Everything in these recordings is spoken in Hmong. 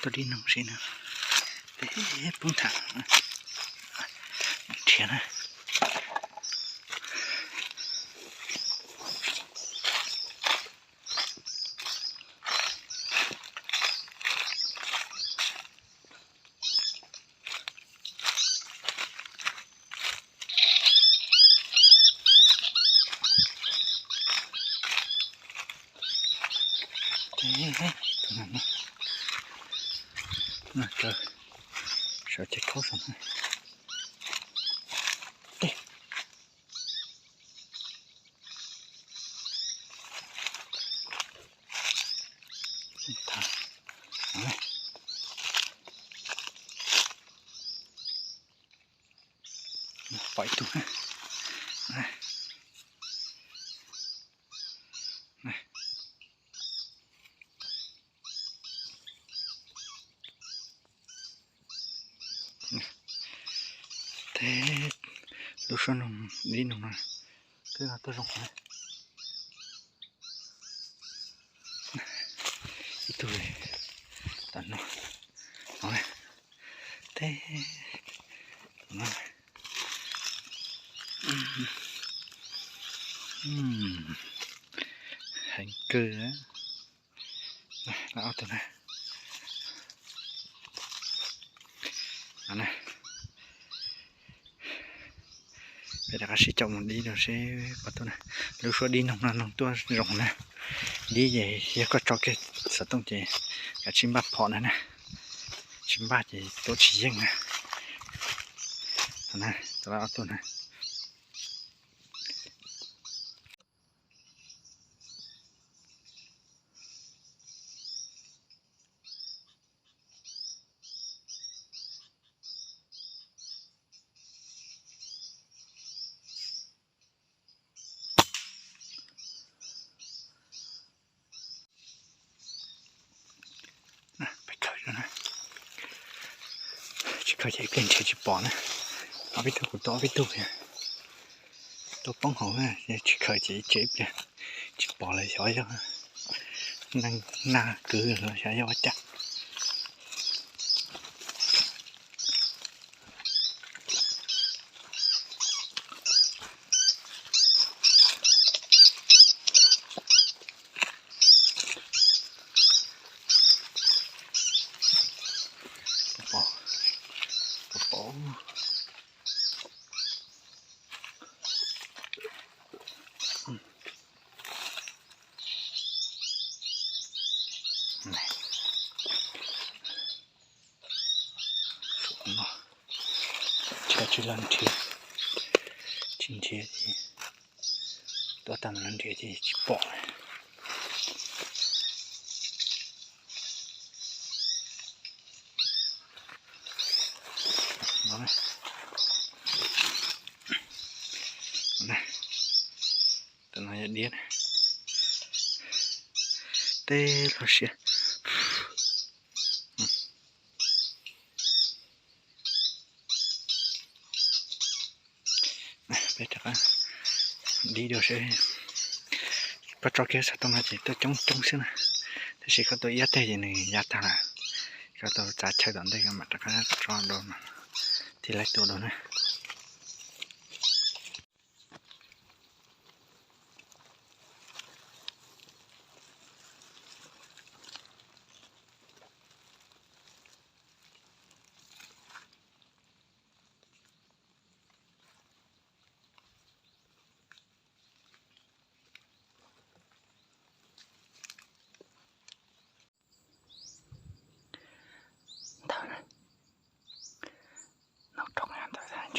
Dib noog si na, poob tham nrhiav na. Sawv ces khaub saum. Pom ib tug. Teb lub suab noog, dib noog no twb no tuaj zoo na. Ib tug tam no, teb no. Heev kawg. Ob tug na. Peb rov qab sib caum mus dib rau seb pom tau na. Lub suab dib noog no noog tuaj zoo na. Dib ces yog koj tso kiag xov tooj ces kav tsij npaj phom na na. Tsis npaj ces tuaj tsis yeej na. Tau ob tug na. Peb khaws, tsis khaws ces ib pliag nrhiav tsis pom na. Ob peb tug kuv tua ob peb tug, tuaj poob hauv, tsis khaws ces ib tsam ib pliag tsis pom lawm xyov yog neeg nag kwv los xyov yog ua cas. Tsis los nrhiav, tsis nrhiav, tuaj tag los nrhiav ces tsis pom. Tus no yog diab, teb hlo siab. Peb rov qab dib dua seb, koj tso kiag xov tooj no ces tuaj coob coob xwb na, tab sis koj tua ib teg ces nws ya tag lawm. Koj tau txav chaw tom ntej koj mam rov qab tso dua, thiaj li tua dua na. Ntawd na, noj rooj ntawd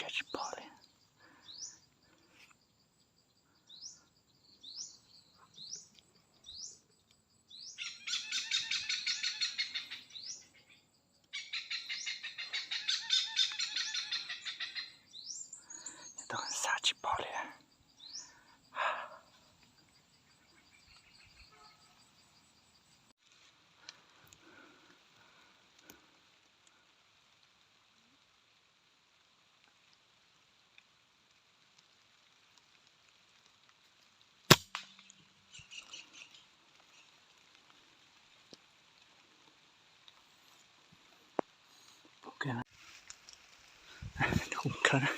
Khawb na,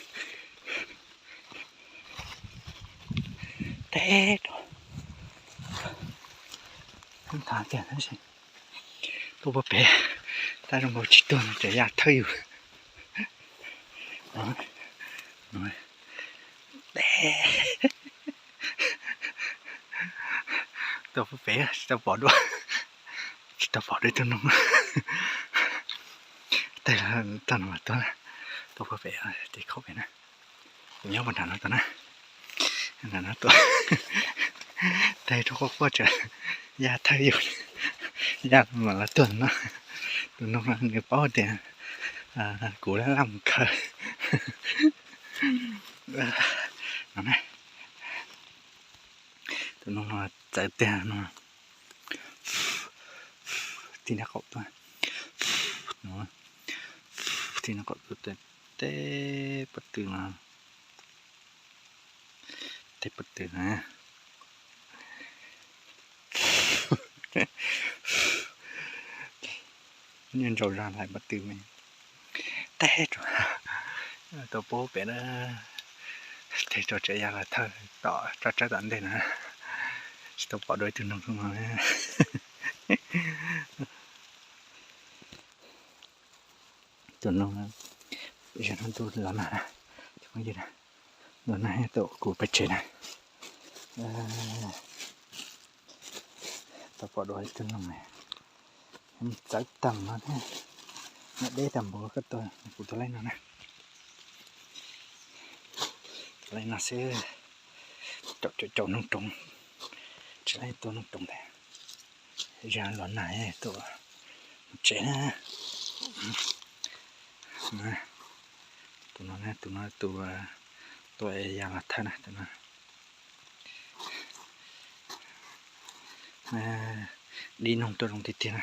teb rau, thav tiag tab sis tuaj puag pem, tab zoo nkaus tsis tuag no tseem ya thawj yus. Tuaj puag pem tsis tau pom dua, tsis tau pom dua ib tug noog. Tag no mas tuag, tuaj puag pem ces khaub pem na. Kuv nyob puag nram no tuaj na, nram no tuaj, tag rau quaj quaj tseem ya thawj yus, ya mam los tuag no. Tus noog no nws paub tias kuv laj laj mus khawb no na. Tus noog no txawv tiag no. Tig nraub qaum tuaj, tig nraub qaum tuaj, teb pob tw no, teb pob tw na. Nyuag ntsaus zog hlais pob tw me. Teb rau, tuaj puag pem na, teb rau tseem ya los thawj tom tsab tsawb tom ntej na. Tsis tau pom dua ib tug noog no. Tus noog, zaum no ntuj los nag, los nag tuaj kuv peb tsev na. Tau pom dua ib tug noog, txawv tag no thiab, deb tag npaum koj tuaj, kuv tuaj laij no na. Tuaj laij no xwb, caum caum caum noog roov, tsis laij tuaj noog roov ntag. Zaum los nag tuaj mus tsev na. Tus no, tus no tus tuaj ya los thawj na, tus no. Dib noog tuaj zoo tiag tiag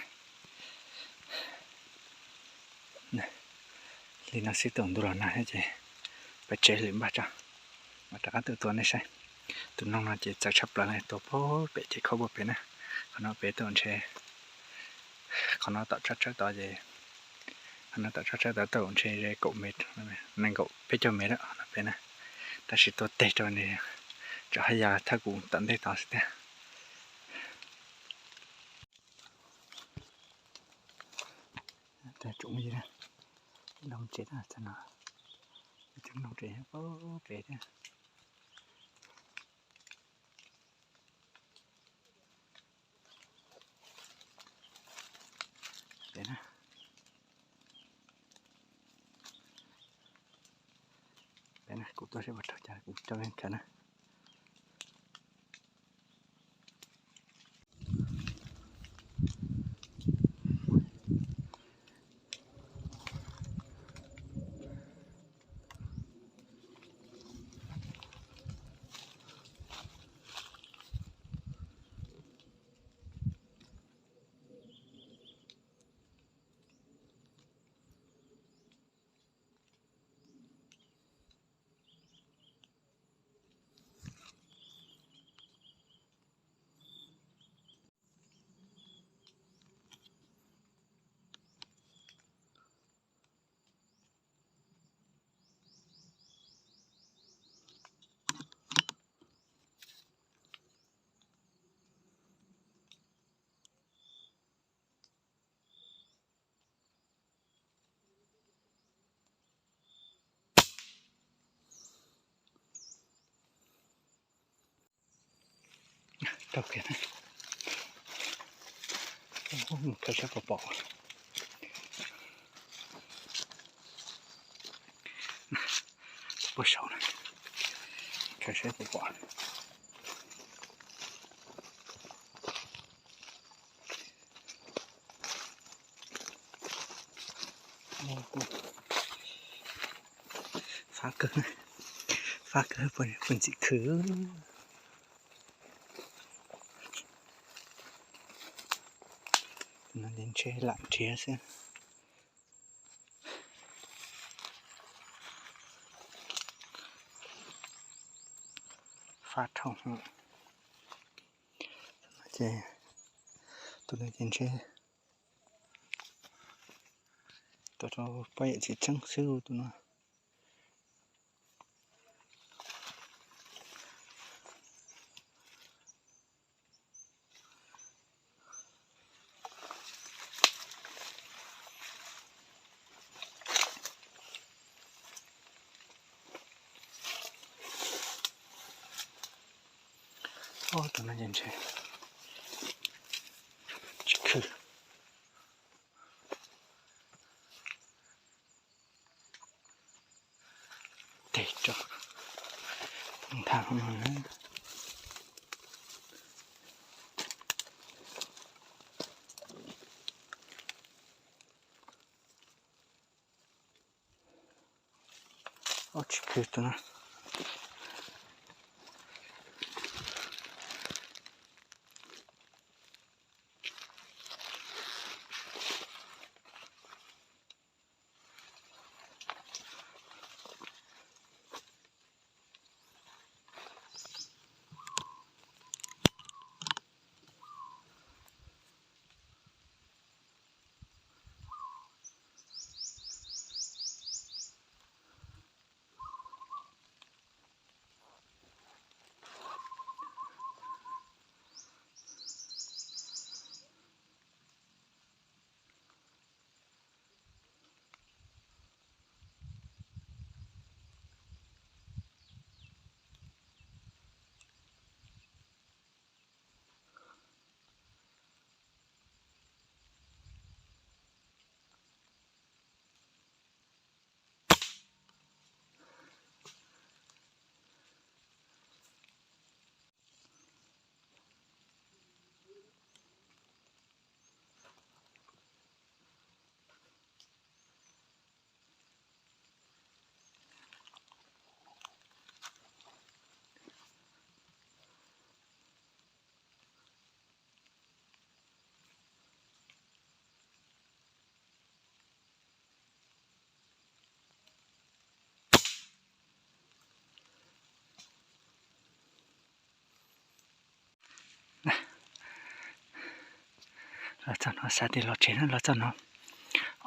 na. Li no xwb, tam ntuj los nag thiab ces peb tsev lwm npaj tso, mam rov qab tuaj tua nej saib. Tus noog no ces txawv tshaj plaws na, tua puag pem ces khaub puag pem na. Qhov no pem tau ntshe, qhov no tom tsab tsawb tod ces, qhov no tom tsab tsawb tod tau ntshe ze kaum mev, nees nkaum peb caug mev lawm qhov no pem na. Tab sis tua teg rau nws tsam haj yam thawj kuv tom ntej tod xwb tiag. Tsoom ib, noog tsev tag no, ib tug noog tsev puag pem thiab. Pem na, pem na, kuv tuaj seb puas raug cas kuv coj nej khaws na. Raug kiag, mus khaws saib puas pom. Puag saud na, khaws saib puas pom. Fab kawg, fab kawg puag ntxim khw. Tus no ces ntshe lam nrhiav xwb. Fab dhau. Ces tus no ces ntshe tuaj rau poj yawm txiv tseeb xwb tus no. Tus no ces ntshe tsis khwv. Tes tso, nthav no na. Ob tsis khwv tus no. Los txog no xav tias los tsev na, los txog no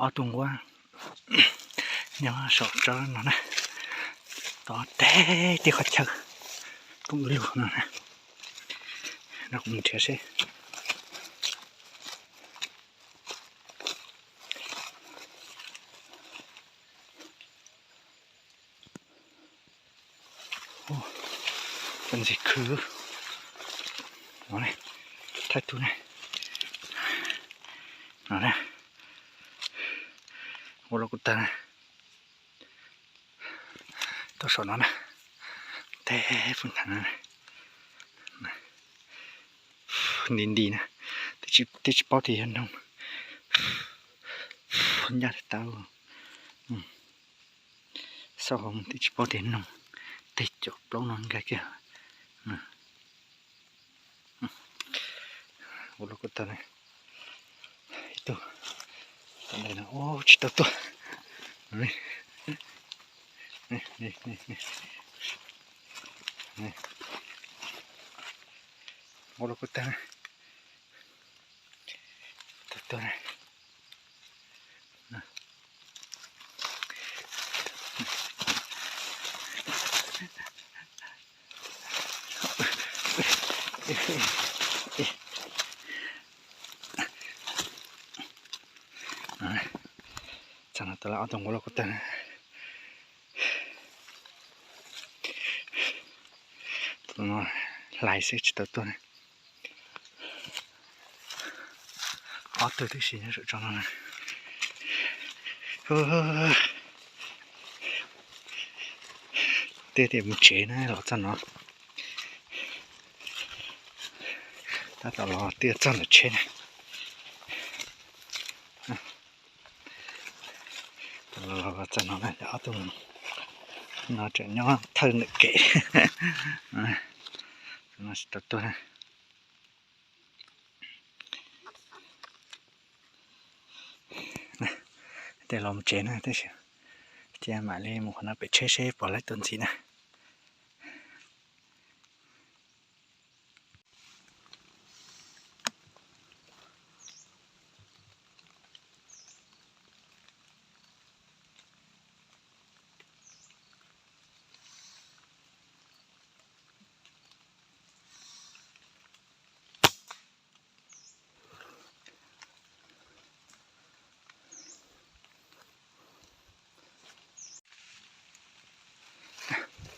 ob tug nquab nyob saum tsob no na, tod teb tib qhov chaw koob ib lug no na. No kuv mus nrhiav seb. Cov ntxim khwv no ne, thaij tug ne, no ne, ua loj kub tag na, tuaj saum no na, teb pug nthav no, nti nti na, twb tsis paub tias yog noog, ncaj tau, xauj hauv twb tsis paub tias noog, tej cov plaub no nkag kiag. Ua loj kub tag na, ib tug, tau ntawm no, ub, tsis tau tuaj. Ua loj kub tag na, tau tuaj na. Txog no tau ob tug nquab loj kub tag. Tus no hlais xwb tsis tau tuaj na. Ob tug tib si nyob saum tsob no na. Tiag tias mus tsev na, los txog no tab tom los tiag txog ntawm tsheb na. Los txog no na, ob tug no tseem nyob thawj ntawm kev. No tsis tau tuaj na. Tej los mus tsev na, tab sis cia mam li mus qhov no pem tsheb seb puas laib tuaj ntxiv na.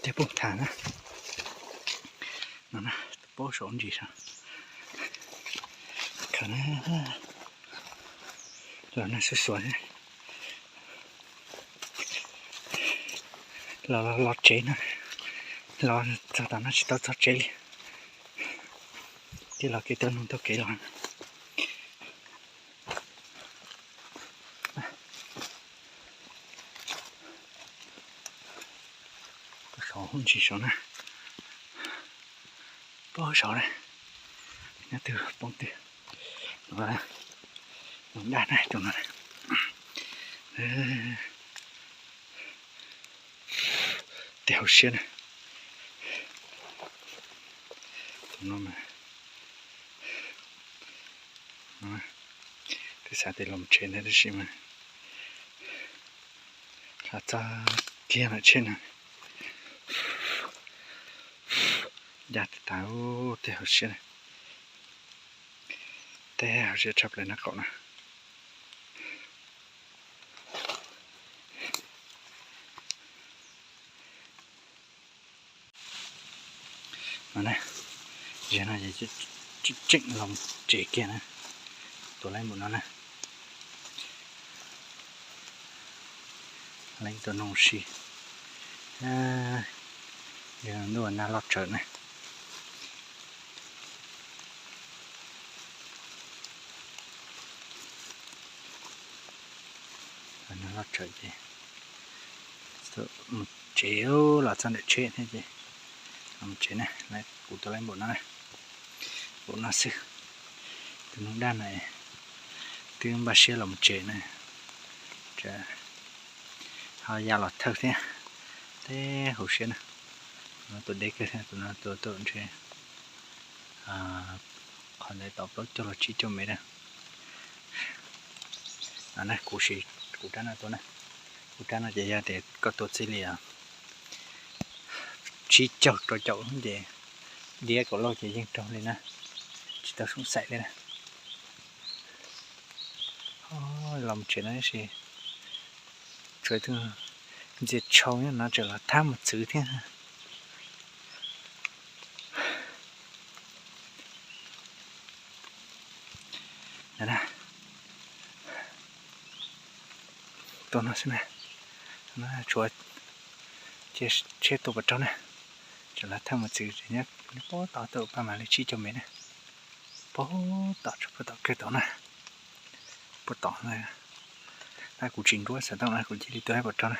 Tej pug tham na, no na, tus Pob saum ntsis sav. Khaws na, los na xuv xuav thiab. Los los los tsev no, los txog tom no tsis tau txog tsev li. Tij laug kev tuaj nug taug kev los. Saud ntsis saud na, pob saud na, nyob twg poob twg. Noog daj na tus no. Tej hauv siab na. Tus no mas, twb xav tias los tsev ntag tab sis mas hla txog kiag lawm tsheb no. Ncaj tas tas, tej hauv siab na, tej hauv siab tshaj plaws na qaum na. No na, zaum no ces tseem los tsev kiag na, tua laib npaum no na. Leej tua noog si, yog ntuj nag loj tsawv na. Nag loj tsawv ces mus tsev, los txog ntawm tsheb thiab ces los mus tsev na. Kuv tua laib npaum no na, npaum no xwb. Tus noog daj na twb npaj siab los mus tsev na, ho ya los thawj thiab, tej hauv siab na. Tus no tua deb kawg thiab, tus no tua tua ntshe qhov ntawd tau plaub caug los tsib caug mev na. Kuv siv kuv rab no tua na, kuv rab no ces yog tias koj tua txij li tsib caug rau caum ces diab kaum lauj ces yeej raug li na, tsis tau xoom xaim li na. Los mus tsev no tab sis tsuas tus ntxias tshau nyob no tseem los thab mus txwv thiab. Tua no xwb na, tshuav cia tsheb tua puas raug na, tseem los thab mus txwv nyob puag tom tau paj mam li tsib caug mev na, puag tom tsuas puag tom kawg tod na, puag tom na. Tab kuv tsis nruab xav tau na kuv cia li tua puas raug na.